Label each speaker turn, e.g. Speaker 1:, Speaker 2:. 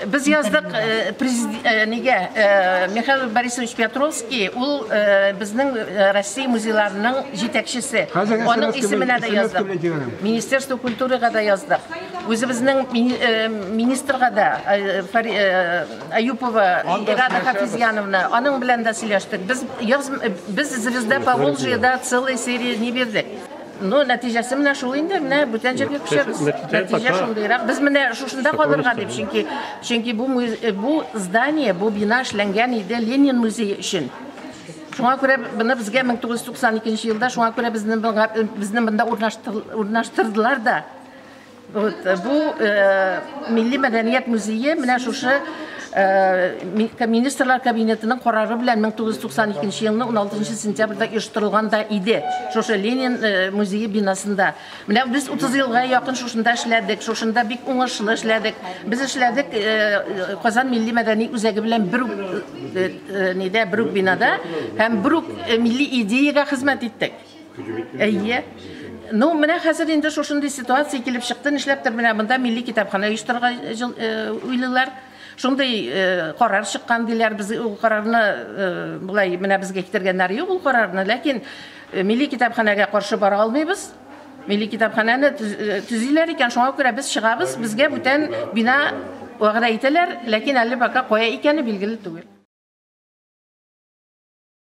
Speaker 1: Без яздык нигә Михаил Борисович Петровский, ул безнең Россия музейларының җитәкчесе. Аның исеменә дә яздык. Министерство культурага да яздык. Үзебезнең министрга да, Аюпова Ирада Хафизяновна, аның белән дә сөйләштек. Без без Звезда Поволжьеда целая серия не бирдек. Ну, нәтиҗәсе менә шул инде, менә бүтән җиргә күчәбез. Нәтиҗә шундыйрак. Без менә шушында калырга дип, чөнки чөнки бу бу здание, бу бина эшләнгән иде Ленин музее өчен. Шуңа күрә моны безгә 1992 елда, шуңа күрә безне безне монда урнаштырдылар да. Вот, бу Милли мәдәният музее менә шушы Министрлар кабинетының карары белән 1992 елның 16 сентябрьдә оештырылган да иде. Шушы Ленин музее бинасында. Менә без 30 елга якын шушында эшләдек, шушында бик уңышлы эшләдек. Без эшләдек Казан милли мәдәни үзәге белән бер үк нидә, бер үк бинада һәм бер үк милли идеягә хезмәт иттек. Әйе. Ну, менә хәзер инде шушындый ситуация килеп чыкты. Нишләптер менә монда милли китапханә оештырырга уйлыйлар. Шундый карар чыккан диләр. Без ул карарны болай менә безгә китергәннәр юк ул карарны, ләкин милли китапханәгә каршы бара алмыйбыз. Милли китапханәне төзиләр икән, шуңа күрә без чыгабыз. Безгә бүтән бина вәгъдә итәләр, ләкин әле пока кая икәне билгеле түгел.